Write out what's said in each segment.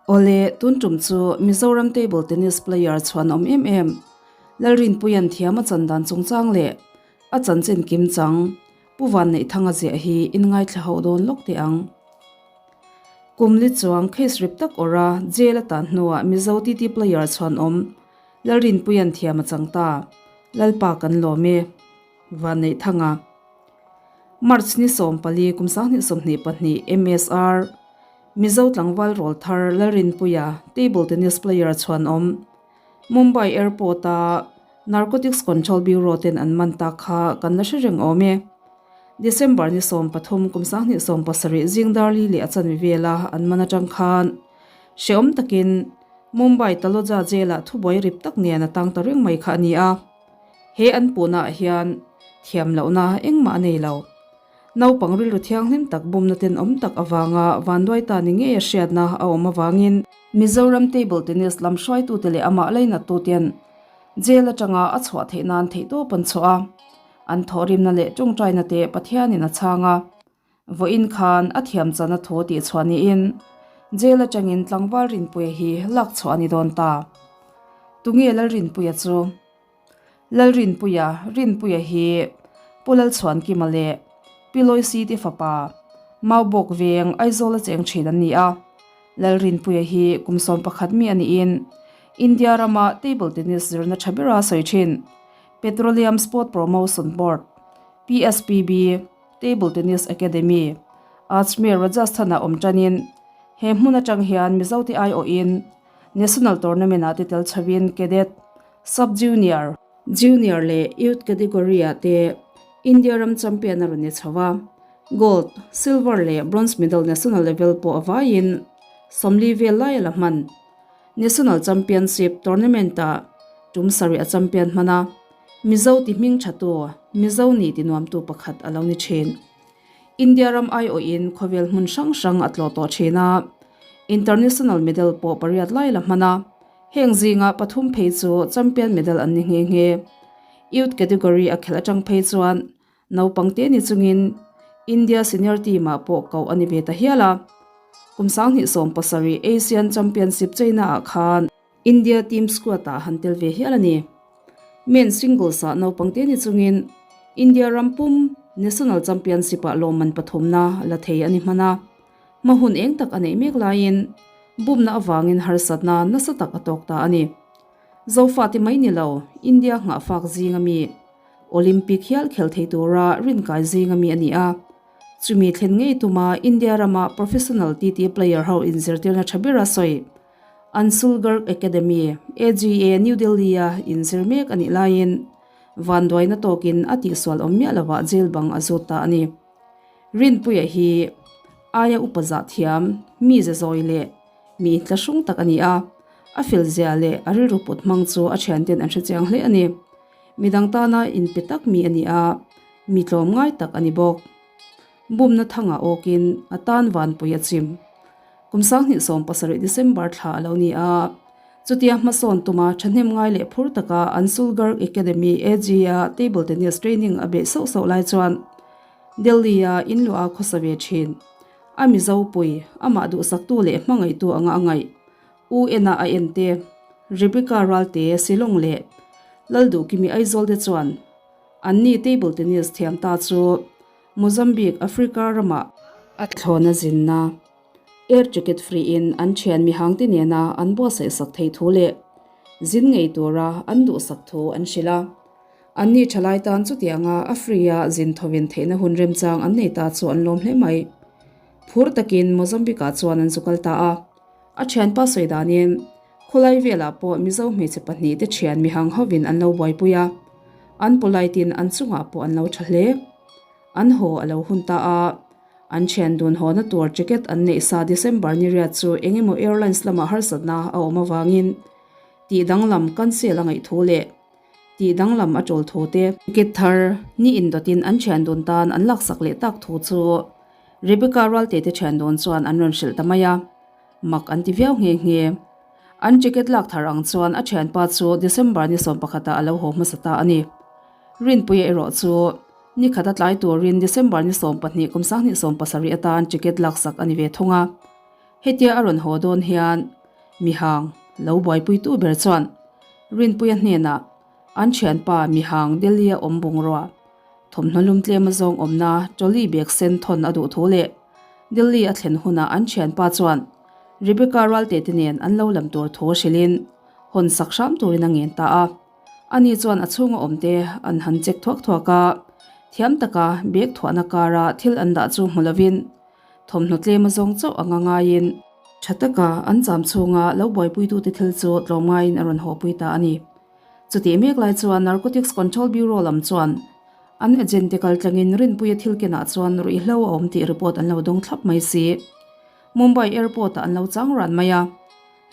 Awle, tun tum chu Mizoram table tennis player chhuan awm em em. Lalrinpuia'n thiam a chan dan chungchang leh a chanchin kim chang Pu Vanneihthanga ziah hi in ngaithla hauh dawn lawk teh ang. Kum li chuang case rip tak awrh a jail a tan hnuah Mizo TT player chhuan awm Lalrinpuia'n thiam a chang ta. Lalpa kan lawm e. Vanneihthanga. March ni 14 kum 2022 MSR Mizo tlangval rawl thar Lalrinpuia table tennis player chhuanawm Mumbai airport a Narcotics Control Bureau ten an man tak kha kan la hre reng awm e. December ni 13 kum 2017 zing darli leh a chanve vela an man atang khan hrehawm takin Mumbai Taloja jail ah thubuai rip tak nen a tang ta reng mai kha a ni a. He an puhna ah hian thiam lohna engmah a nei lo. Naupang rilru thianghlim tak bumna tenawm tak avanga vanduai ta ni ngei a hriatna a awm avangin, Mizoram Table Tennis lam hruaitute leh amah lainattute'n jail atanga a chhuah theih nan theihtawp an chhuah a, an thawhrimna leh tawngtaina te Pathianin a chhang a. Vawiin khan a thiam chan a thu tih chhuah niin jail atangin tlangval Rinpuia hi lak chhuah a ni dawn ta. Tunge Lalrinpuia chu? Lalrinpuia, Rinpuia hi Pu Lalchhuankima leh Pi Loisi te fapa, Maubawk veng Aizawl a cheng thin an ni a. Lalrinpuia hi kum 11 mi a niin India rama table tennis zirna tha bera sawi thin Petroleum Sport Promotion Board, PSPB, Table Tennis Academy, Ajmer, Rajasthan-ah awm tanin he hmun atang hian Mizote aiawhin National Tournament-ah te tel chhoin Cadet, Sub Junior, Junior leh Youth category-ah te India ram champion a rawn ni chho a, Gold, Silver leh Bronze medal national level pawh a vaiin 40 vel lai a la hman. National Championship tournament-ah tum sarih a champion hman a, Mizo ti hming thatu, Mizo nih ti nuamtu pakhat a lo ni thin. India ram aiawhin khawvel hmun hrang hrang a tlawh tawh thin a, International medal pawh pariat lai la hman a, heng zinga pathum phei chu champion medal an ni nghe nghe. Youth category a khelh atang phei chuan naupang te ni chungin India senior team ah pawh koh a ni ve ta hial a. Kum 2017 Asian Championship China ah khan India team squad ah han tel ve hial a ni. Men singles ah naupang te ni chungin India ram pum National Championship ah lawmman pathumna la thei a ni hman a. Hma hun eng tak a neih mek laiin bumna avangin harsatna nasa tak a tawk ta a ni. Zofate mai ni lo, India nghahfak zinga mi, Olympic hial khel thei tura rinkai zinga mi a ni a. Chumi thlen ngei tuma India rama professional TT player ho inzirtirna tha bera sawi Anshul Garg Academy, AGA, New Delhi-a inzir mek a nih laiin vanduaina tawkin a tihsual awm miah lovah jail bang a zut ta a ni. Rinpuia hi aia upa zah thiam, mi ze zawi leh mi tlahrung tak a ni a, a fel zia leh a rilru put hmang chu a thianten an hre chiang hle a ni. Midang tana inpe tak mi a ni a, mi tlawm ngai tak a ni bawk. Bumna thangah awkin a tan vanpui a chim. Kum 2017 December thla a lo ni a, chutia hmasawn tuma thahnem ngai leh phur taka Anshul Garg Academy, AG, a table tennis training a beih sauh sauh lai chuan Delhi-a inluah a khawsa ve thin. A Mizo pui, amah duhsaktu leh hmangaihtu anga a ngaih, UN-a a ente, Rebecca Ralte, Shillong leh Lalduhkimi Aizawl te chuan anni table tennis thiam ta chu Mozambique, Africa ramah a thlawna zinna air ticket free in an thian mihang te nena an buatsaih sak thei thu leh zin ngei tura an duhsak thu an hrilh a. Anni thalai tan chutianga a free a zin thawin theihna hun remchang an nei ta chu an lawm hle mai. Phur takin Mozambique ah chuan an zu kal ta a. A thianpa sawi danin khawlai velah pawh Mizo hmeichhe pahnih te thian mihang hovin an lo buaipui a, an polite in an chungah pawh an lo tha hle. An haw a lo hun ta a, an thian dun hawna tur ticket an neih sa December ni riat chu eng emaw airlines lamah harsatna a awm avangin tih danglam cancel a ngaih thu leh tih danglam a ṭawl thu te, ticket thar ni indawtin an thian dun tan an laksak leh tak thu chu Rebecca Rualte te thian dun chuan an rawn hrilh ta mai a, mak an ti viau nghe nghe. An ticket lak thar ang chuan a thianpa chu December ni 11 ah a lo haw hmasa ta a ni. Rinpuia erawh chu ni khat a tlai turin December ni 12 kum 2017 atan ticket laksak a ni ve thung a. Hetia a rawn haw dawn hian. Mihang lo buaipuitu ber chuan Rinpuia hnenah an thianpa Mihang Delhi-a awm bungrua thawmhnaw lum tlem azawng awmna trolley bag sen thawn a duh thu leh Delhi a thlen hunah an thianpa chuan Rebecca Ralte te nen an lo lam tur thu hrilhin hawn sak hram turin a ngen ta a. Ani chuan a chhunga awmte an han check thuak thuak a, thiam taka bag thuahna kara thil an dah chu hmu lovin thawmhnaw tlem azawng chauh anga ngaiin tha taka an cham chhunga lo buaipuitute thil chu tlawmngaiin a rawn hawpui ta a ni. Chutih mek lai chuan Narcotics Control Bureau lam chuan an agent te kaltlangin Rinpuia thil kenah chuan ruihhlo a awm tih report an lo dawng thlap mai si. Mumbai Airport-ah an lo chang ran mai a.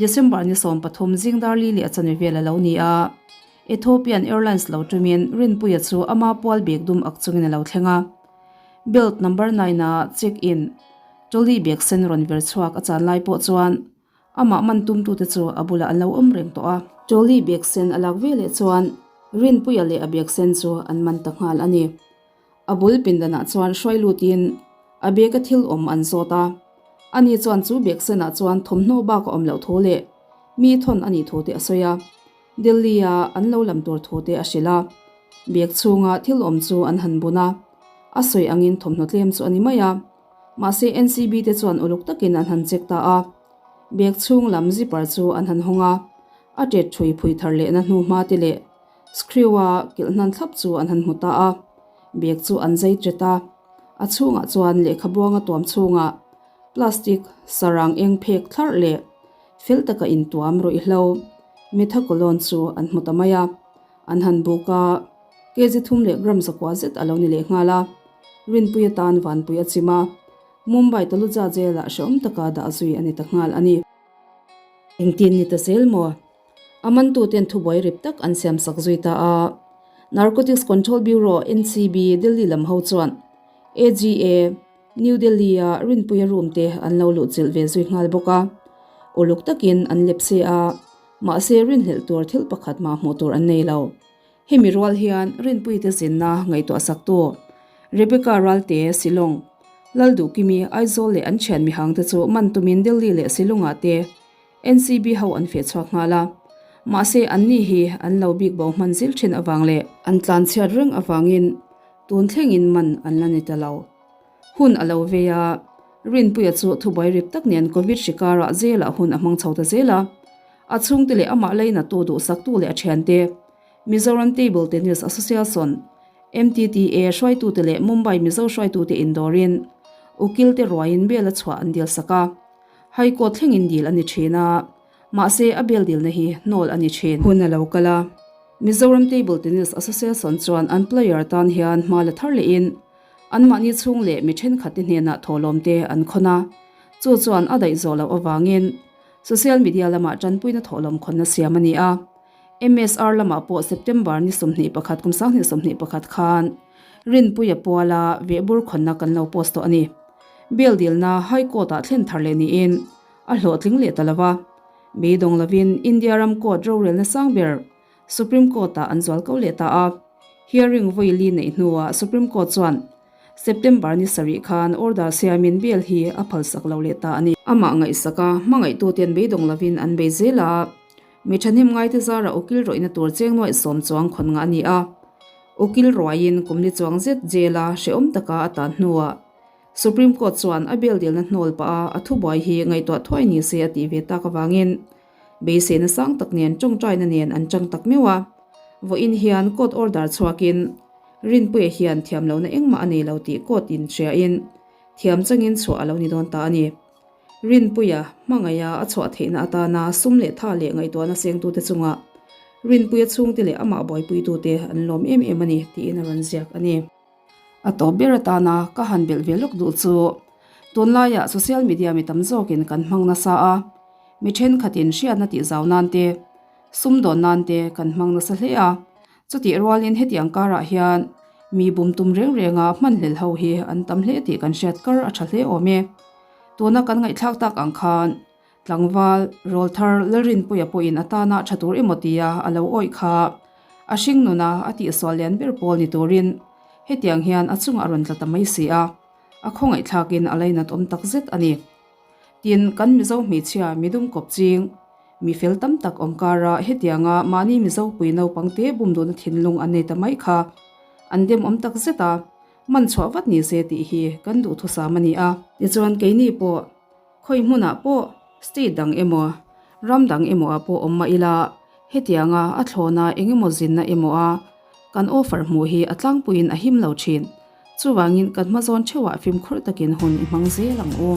December ni 13 zing dar li leh a chanve vel a lo ni a. Ethiopian Airlines lo tumin Rinpuia chu ama pual bag dum ak chungin a lo thleng a. Belt number nine a check in trolley bag sen rawn ver chhuak a chan lai pawh chuan Amah man tumtute chu a bulah an lo awm reng tawh a. Trolley bag sen a lak veleh chuan Rinpuia leh a bag sen chu an man ta nghal a ni. A bul pindanah chuan hruai lutin a bag a thil awm an zawt a. Ani chuan chu bag senah chuan thawmhnaw bak a awm loh thu leh mi thawn a nih thu te a sawi a. Delhi-a an lo lam tur thu te a hrilh a. Bag chhunga thil awm chu an han bun a. A sawi angin thawmhnaw tlem chu a ni mai a. Mahse NCB te chuan uluk takin an han check ta a, bag chhung lam zipper chu an han hawng a, a tet thui phui thar lehna hnu hma te leh screw a kilh hnan thlap chu an han hmu ta a, bag chu an zai tet a, a chhungah chuan lehkha buanga tuam chhungah plastic sarang eng phek thlarh leh fel taka intuam ruihhlo methacolone chu an hmu ta mai a. An han buk a, kg thum leh gram zakua zet a lo ni leh nghal a. Rinpui atan vanpui a chim a, Mumbai Taluja jail ah hrehawm taka dah zui a ni ta nghal a ni. Engtin ni ta zel maw? A mantuten thubuai rip tak an siam sak zui ta a. Narcotics Control Bureau, NCB, Delhi lam ho chuan AGA, New Delhi-a Rinpuia room te an lo luhchilh ve zui nghal bawk a. Uluk takin an lepse a. Mahse rinhlelh tur thil pakhat mah hmuh tur an nei lo. Hemi rual hian Rinpuite zinna ngaihtuah saktu Rebecca Ralte, Shillong, Lalduhkimi, Aizawl leh an thian mihangte chu man tumin Delhi leh Shillongah te NCB ho an feh chhuak nghal a. Mahse anni hi an lo bik bo hman zil thin avang leh an tlanchhiat reng avangin tun thlengin man an la ni ta lo. Hun a lo vei a, Rinpuia chu thubuai rip tak nen Covid hri karah zelah hun a hmang chho ta zel a. A chhungte leh amah lainatu duhsaktu leh a thiante, Mizoram Table Tennis Association, MTTA, hruaitute leh Mumbai Mizo hruaitute indawrin ukilte ruaiin bail a chhuah an dilsak a. High Court thlengin dil a ni thin a, mahse a bail dilna hi hnawl a ni thin. Hun a lo kal a, Mizoram Table Tennis Association chuan an player tan hian hma la thar lehin, Anmahni chhung leh mi thenkhatte hnenah thawhlawmte an khawn a, chu chuan a daih zawh loh avangin social media lamah tanpuina thawhlawm khawnna siam a ni a. MSR lamah pawh September ni 21 kum 2021 khan Rinpuia puala vehbur khawnna kan lo post tawh a ni. Bail dilna High Court-ah thlen thar leh niin a hlawhtling leh ta lo va, beidawng lovin India ram court rorelna sang ber Supreme Court-ah an zual ko leh ta a, hearing vawi li neih hnuah Supreme Court chuan September ni sarih khan order siamin bail hi a phalsak lo leh ta a ni. Amah ngaihsak a, hmangaihtuten beidawng lovin an bei zel a, mi thahnem ngaite zara ukil rawihna tur cheng nuaih sawm chuang khawn ngah a ni a, ukil ruaiin kum ni chuang zet jail-a hrehawm taka a tan hnuah Supreme Court chuan a bail dilna hnawl pah a a thubuai hi ngaihtuah thuai ni se a tih ve tak avangin Beiseina sang tak nen tawngtaina nen an chang tak meuh a, vawiin hian court order chhuakin Rinpuia hian thiamlohna engmah a nei lo tih court in hriain thiam changin chhuah a lo ni dawn ta a ni. Rinpuia hmangaiha a chhuah theihna atana sum leh tha leh ngaihtuahna sengtute chungah Rinpuia chhungte leh amah buaipuitute an lawm em em a ni tiin a rawn ziak a ni. A tawp ber atana ka han belh ve lawk duh chu tunlaiah social media mi tam zawkin kan hmang nasa a, mi thenkhatin hriatna tih zau nan te, sumdawn nan te kan hmang nasa hle a, chutih rualin hetiang karah hian mi bum tum reng renga hmanhlel ho hi an tam hle tih kan hriat kar a tha hle awm e. Tuna kan ngaihthlak tak ang khan Tlangval, Rawlthar Lalrinpuia pawhin a tana tha tur emaw tia a lo awih kha a hring nuna a tihsual lian ber pawl ni turin hetiang hian a chungah a rawn tla ta mai si a, a khawngaihthlakin a lainat awm tak zet a ni. Tin, kan Mizo hmeichhia midum kawp ching. Mi fel tam tak awm kara hetianga mahni Mizopui naupang te bum duhna thinlung an nei ta mai kha an demawm tak zet a, man chhuah vat ni se tih hi kan duhthusam a ni a. Tichuan keini pawh khawi hmunah pawh state dang emaw ram dang emaw ah pawh awm mah ila hetianga a thlawna eng emaw zinna emaw a kan offer hmuh hi a tlangpuiin a him lo thin. Chuvangin kan hmazawn theuhah fimkhur takin hun i hmang zel ang u.